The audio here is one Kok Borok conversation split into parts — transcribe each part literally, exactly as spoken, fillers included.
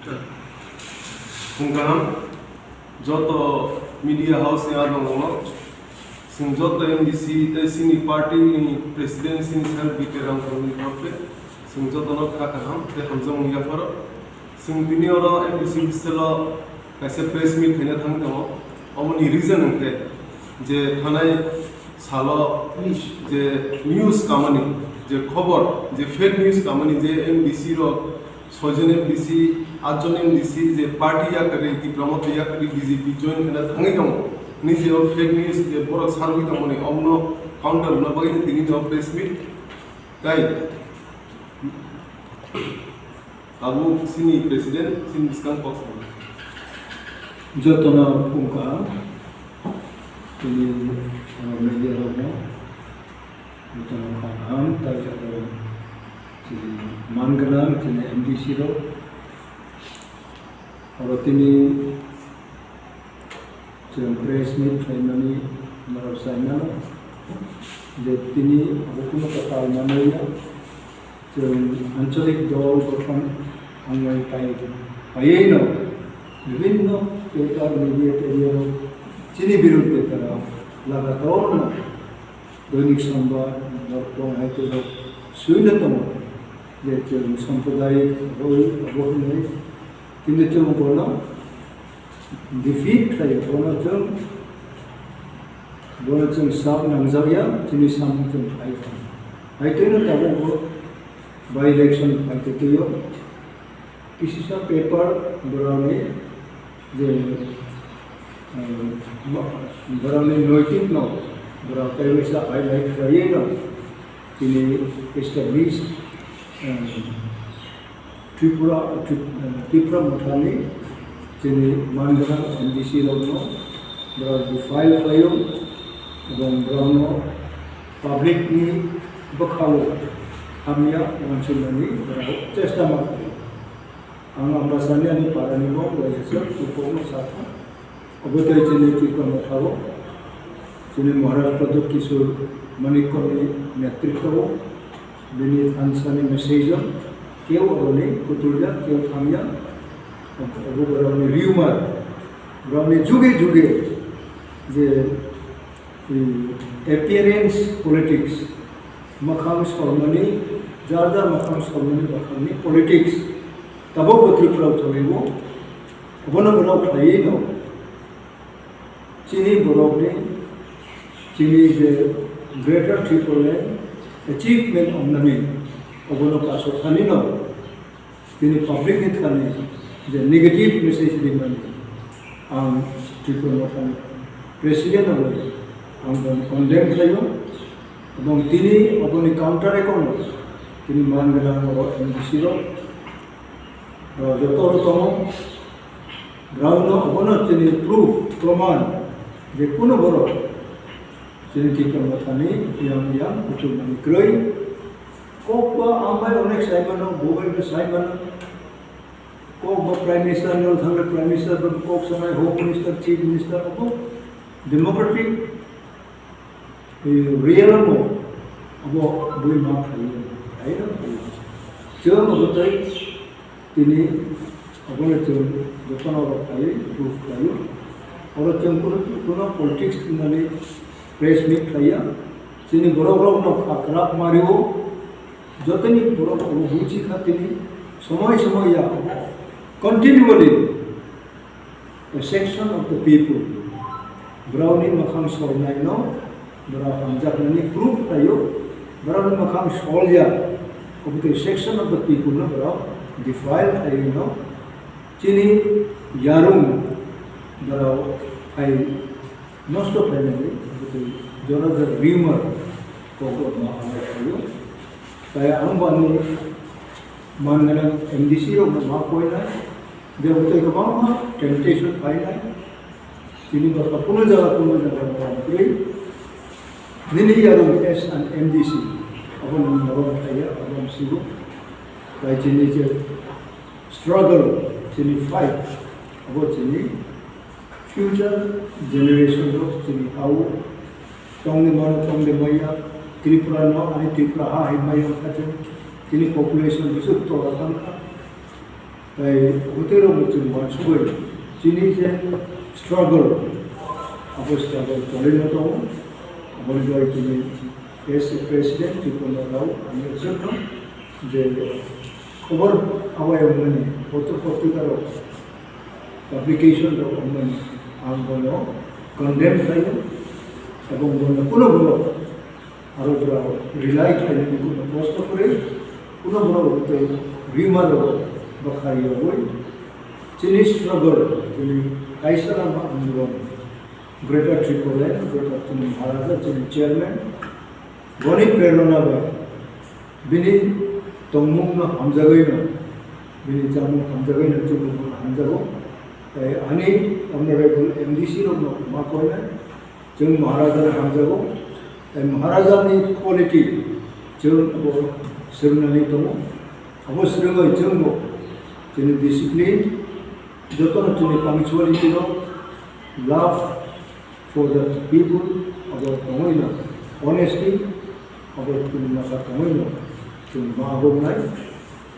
Phung kaham, joto media house ni adongo, chwng joto M D C tei chini party ni president, chini sir B K Ramkho ni torof khe chwng joto no kha kaham tei hamjakmung yapharo. Chwng tini oro M D C office o kaisa press meet khaina thang tongo, oboni reason hwnkhe je thanai salo je news kamani, je khobor, je fake news kamani, je M D C rok soijon M D C, atjon M D C je party yakarwi, Tipra Motha yakarwi B J P join khna thangwi tongo. Nini je o fake news je borok sarwi tongmani, omno counter rwna bagwi tini no press meet. Tai abo chini president, chini bwskang kok sano. Jotono phung kaham, tini, uh, media rokno. Jotono kha kaham, tai joto chini man gwnang, chini M D C rok. Oro tini chwng press meet khlaimani norok sai mano je tini abo kunu kwtal manliya. Chwng anchalik dol gothon wngwi pai, paiwi no bibinno paper, media area rok chini birudde tara lagator no Doinik Sambad, Borpon hai tei rok swino tongo je chwng sampradayik abo, abo hwnwi tini chwng bono defeat khlai, bono chwng, bono chwng sak nangjakya, chini samung chwng khai kha. Hai tei no tabuk bo by election phai twi twi o. Kisisa paper borokni je, eh, borokni noitik no borok tei waisa highlight khlaiwi no tini established, eh, Tripura, Tri-, eh, Tipra Mothani chini man gwnang M D C rokno borok defile khlaio, ebong borokno public ni bwkhao hamya uansuknani borok chesta ma khlaio. Ang Ambasani ani parani bo waisa se bukhukno sakha. Obo tei chini Tipra Mothao, chini Maharaj Pradyot Kishore Manikya ni netritwo, bini thansani message o, keu oroni kutulya, keu thamya, obo borokni rumor, borokni juge juge je Hmm, appearance politics, mwkhang solmani, jar jar mwkhang solmani, mwkhangni politics, tabuk bo Tripura o cholibo, obono borok khlaiwi no, chini borokni, chini je Greater Tipraland achievement wngnani, obono kasu thani no, Tini public ni thani je negative message rimani, ang Tripura Mothani president rogwi ang bono condemn khlaio, ebong tini oboni counter account tini man gwnang oro M D C rok, rok joto rok tongo, borokno obono tini proof, proman je kuno borok tini Tripura Mothani yang yang kuchuk mani kwrwi. Kok ba ang bai onek sai mano, bo bai bo sai mano. Kok ba Prime Minister ni thangwi Prime Minister ba kok sanai, Home Minister, Chief Minister, abo democratic, eh, realm o abo bui ma khlaiwi, khlaiwi no khlaiwi. Chwng abo tei tini abono chwng jotono rok khlaiwi proof khlaio. Oro chwng kuno, kuno politics thwngmani press meet khlaiya. Chini borok rok no kha kwrak mario. Jotoni borok rok buji kha tini somoi somoi ya continually a section of the people borokni mwkhang solnai no borok hamjaknani proof khlaio, borokni mwkhang solya obotwi section of the people no borok defile khlaiwi no chini yarung borok hai nosto khlainani, tei jora jora rumor kok rok ma hambai khlaio. Tai ang bo ani man gwnang M D C rok no ma koinai, je tei kwbangma temptation phainai. Tini bo kuno jaga kuno jaga ma kwrwi. Nini yarung as an M D C, abo nang norok khlaiya, abo ang sigo. Tai chini je struggle, chini fight, abo chini future generation rok chini ha-o tongwi mano, tongwi maya, Tripura no, ani Tripura ha hai maya wngkha chwng, chini population bwswk tola thangkha. Tei hwtwi rok muchung uansugwi chini je struggle, abo struggle choli no tongo. Aboni bagwi chini as a president Tripura rao ang ekjak no je khobor awai wngmani, potro potrika rok, publication rok wngmani, ang bono condemn khlaio, ebong bono kuno borok aro borok rely khlainani kuno proshno kwrwi, kuno borok tei rumor rok bwkha yogwi chini struggle, chini kaisa lama andolon, Greater Tripura, Greater chini Maharaja, chini chairman, boni prerona bai bini tongmung no hamjagwi no, bini chamung hamjagwi no, chumung no hamjago. Tei ani honorable M D C rok no ma koinai, chwng Maharaja no hamjago. Tei Maharaja ni quality chwng abo swrwngnani tongo. Abo swrwngwi chwng bo chini discipline, joto no chini punctuality no, love for the people, abo tongwi no, honesty, abo chini masa tongwi no, chwng ma hoknai.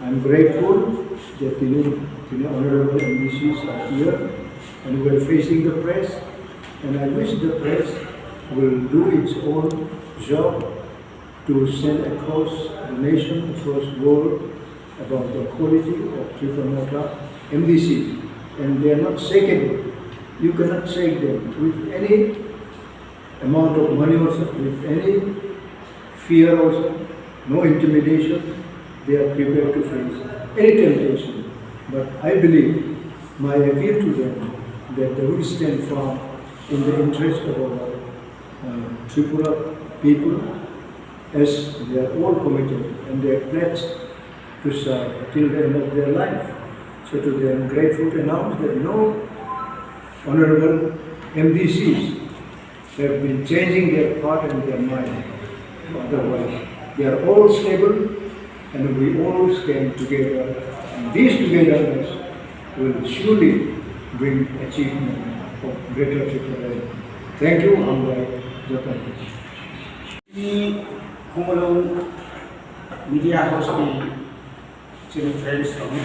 I'm grateful that tini, tini honorable M D Cs are here and we are facing the press, and I wish the press will do its own job to send across the nation, across the world about the quality of Tripura Motha M D C, and they are not shaken. You cannot shake them with any amount of money also, with any fear also, no intimidation. They are prepared to face any temptation. But I believe my appeal to them that they will stand firm in the interest of our uh, Tripura people, as they are all committed and they are pledged to serve till the end of their life. So today I am grateful to announce that no honorable M D Cs have been changing their part and their mind. Otherwise, they are all stable and we all stand together. And this togetherness will surely bring achievement of greater Tripura. Thank you, hambai jotono. Ni Khumulwng Media House ni chini friends tongo.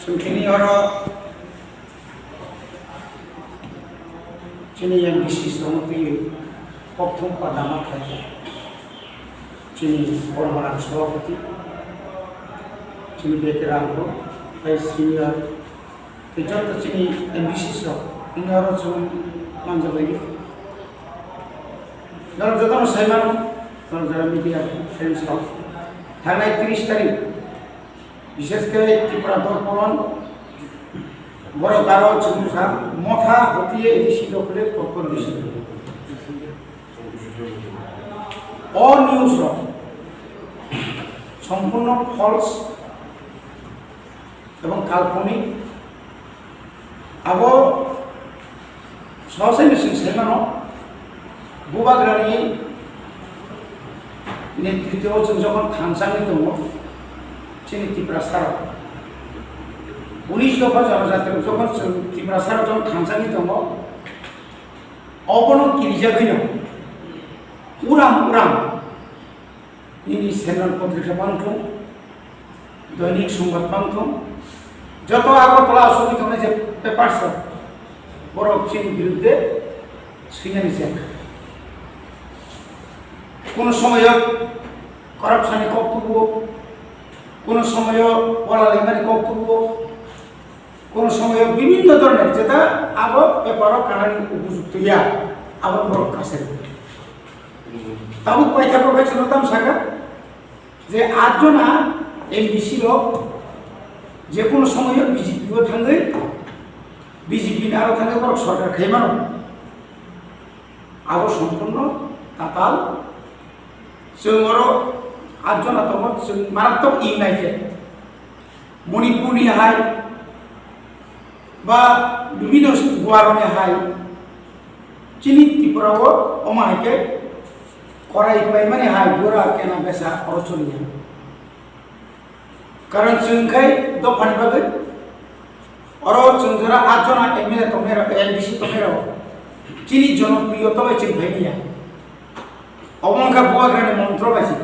Chwng tini oro chini M D C tongo twi kokthum padama khlai. Chini Bormara Sabhapati, chini Bekerang rok, tei senior, tei joto chini M D C rok, tini oro chwng manjak lai. Norok jotono sai mano, norok jara media friends rok. Thangnai tris tarik, bishes khe Tripura Dorpon, borok Garo Chwngsa, Motha Hotiye A D C Dokole Kokon D C. O news rok sompurno false ebong kalponik. Abo sohosai ni chwng sai mano, Bubagrani netritwo chwng jokhon thansangwi tongo, chini Tiprasa rok unis dopha jonojati rok jokhon chwng Tiprasa rok jokhon thansangwi tongo, obono kirijagwino uram uram nini Senral Patrika bangthung, Doinik Songbat bangthung, joto Agartala asugwi tongnai je papers rok, borok chini birudde swinani je. Kono somoyo corruption ni kok tubuo, kono somoyo wala lemani kok tubuo, kono somoyo bibhinno dhoroner jeta abo paper o kanani upojukto ya, abo borok kasari. Tabuk paithago bai chwngno tam saka je atjona M D C rok je kono somoyo B J P o thangwi, B J P ni aro thangwi borok sorkar khai mano. Abo sompurno tatal. Chwng oro atjona tongo, chwng maratwk ing nai khe. Manipur ni hai ba bibhinno Goa rok ni hai, chini Tripura o omo hai khe korai paimani hai gura kena besa oro choliya. Karon chwng khai dophani bagwi oro chwng jora atjona M L A tongnai rok, M D C tongnai rok chini jonopriyo to bai chwng phaimaya. Omo wngkha Bubagrani montro bai se.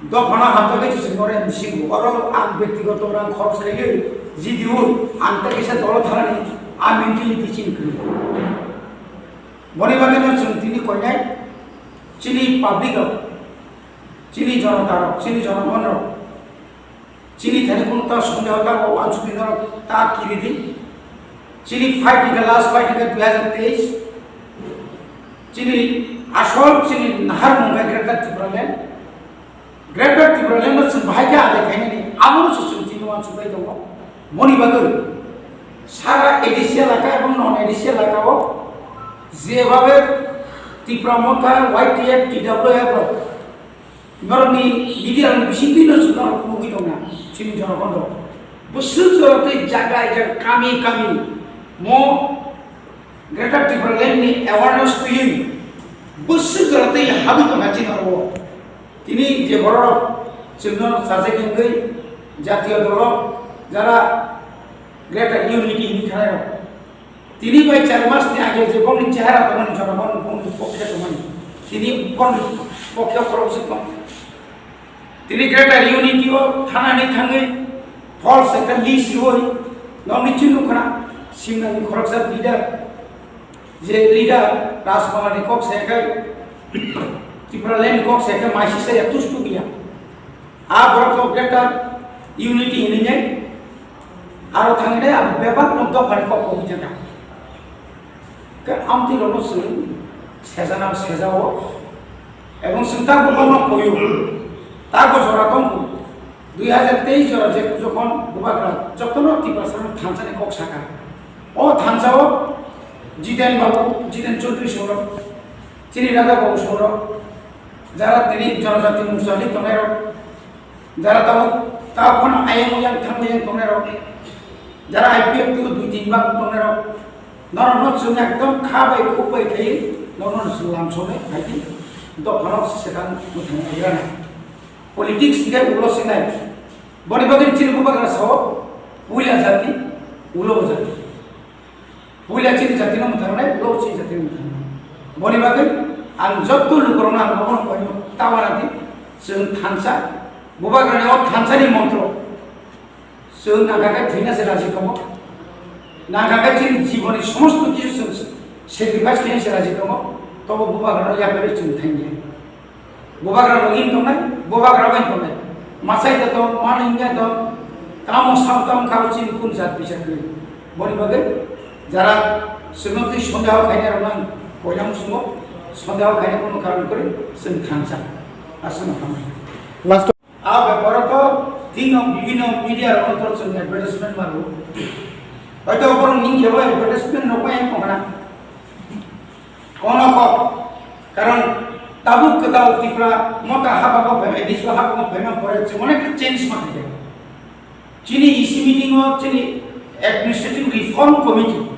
Dophano hamjakgwi se chwng oro M D C bo. Oro ang byaktigoto rang khorok swraiwi, G D O, ang tei kisa dolo thanani, a mentality chini kwrwi. Boni bagwino chwng tini koinai chini public rok, chini jonota rok, chini jonogon rok, chini thani kunu ta sumya ta o wansukni norok ta kiri di. Chini fight hingkha, last fight hingkha dui hazar teis. Chini asol chini nahar mungkha Greater Tipraland. Greater Tipraland no chwng bahai khe adai khainani, abono se chwng tini wansukbai tongo. Boni bagwi sara A D C elaka ebong non A D C elaka o jebabe Tipra Motha, Y T F, T W F rok norokni media rokni bisingtwi no chwng norok nugwi tongna chini jonogon rok. Bwswk jora tei jaga jaga kami kami mo Greater Tipraland ni awareness twiwi bwswk jora tei habwi tongkha chini oro. Tini je borok chwngno sajak wngwi jatiyo dolo jara Greater Unity hinwi thanai rok. Tini bai char mas ni age je bongni chehara tongmani, jonogon bongni pokhe tongmani. Tini bongni pokhe khoroksa tong. Tini Greater Unity o thanani thangwi false ekta list riwi nokni chini nukha simnani khoroksa leader. Je leader Rajmala ni kok se khe, Tipraland ni kok se khe maisisa ya tustu ya. A borok to Greater Unity hinwi nai aro thangwi nai abo bebak no dophani kok kok thangkha. Ke amtwi rokno chwng sejana sejao ebong chwng ta borokno koyo ta bojora tongkho. Dui hazar teis jora je jokhon bubagra jotono Tiprasano thansa ni kok saka. O thansa o Jiten Babu, Jiten Chaudhary soro, chini Radha Babu soro, jara tini Jonojati Morcha ni tongnai rok, jara tamo ta phano ayang yang thang yang tongnai rok, jara I P F T o dui tin bak tongnai rok, norok no chwng ekdom kha bai khuk bai khai norok no chwng lam sonai hai di dophano setan muthang agra na. Politics hingke ulo sinai. Boni bagwi chini bubagra sao, puila jati, ulo jati. Puila chini jatino mwthangnai, ulo chini jatino mwthangnai. Boni bagwi ang jotto lukurokno ang bono koino tawana di, chwng thansa, bubagrani o thansani montro. Chwng nangkha khe thwina se raji tongo. Nangkha khe chini jiboni somosto kichu chwng sacrifice khaina se raji tongo. Tobo bubagrano yakarwi chwng thangya. Bubagra rok in tongnai, bubagra bai tongnai. Masai da tong, mani wngya tong, tamo sam tam karo chini kun jat bichar kwrwi. Boni bagwi jara chwngno twi sondeho khainai rok nang koilam sungo, sondeho khainai kono karon kwrwi chwng thansa. Aswkno hambai. Master. A beparo to tino bibino media rok to chwng advertisement maro. Hoito borok ni kebo advertisement rok bai tongna. Kono kok, karon tabuk kwtal Tipra Motha haba bo phaimai, Niswa haba bo phaimai pore chwng onek change ma khaikha. Chini E C meeting o chini Administrative Reform Committee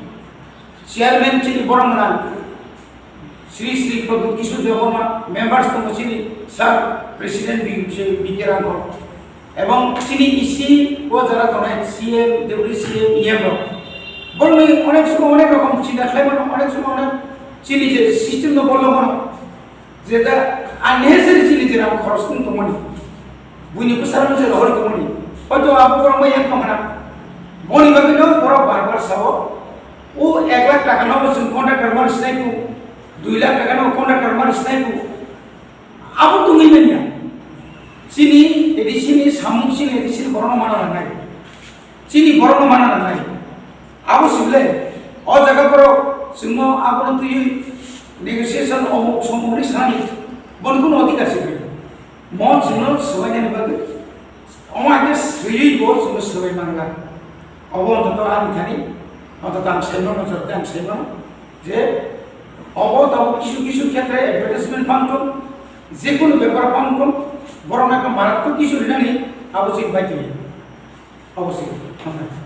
chairman chini borok mwnang Sri Sri Pradyot Kishore Debbarma, members tongo chini sir, president B K Rangkho. Ebong chini E C o jara tongnai C M, Deputy C M, E M rok. Borokni onek somo onek rokom chinta khlai mano, onek somo onek chini je system no bolo mano. Je da unnecessary chini je rang khoros wng tongmani. Buini bwsarokno je rohor tongmani. Hoito abo borok bai yang tongkhna. Boni bagwi no borok bar bar sao, o ek lakh taka no bo chwng contractor mani sinai kho, dui lakh taka no contractor mani sinai kho. Abo tongwi manya. Chini A D C ni samung chini A D C ni borokno mana nangnai. Chini borokno mana nangnai. Abo sibole o jaga borok chwngno abono twiwi negotiation omuk somuk hwnwi sanani boni kuno odhikar se kaiya. Mo chwngno swbainani bagwi omo hai khe swiwi bo chwngno swbai mangla. Obo ontoto ani thani, ontoto ang saimano, joto ang saimano. Je obo tabuk kisu kisu khetre advertisement phang thung, jekunu bepar phang thung, borokno ekta maratwk kisu rinani abo chini bai twi. Abo chini thangnai.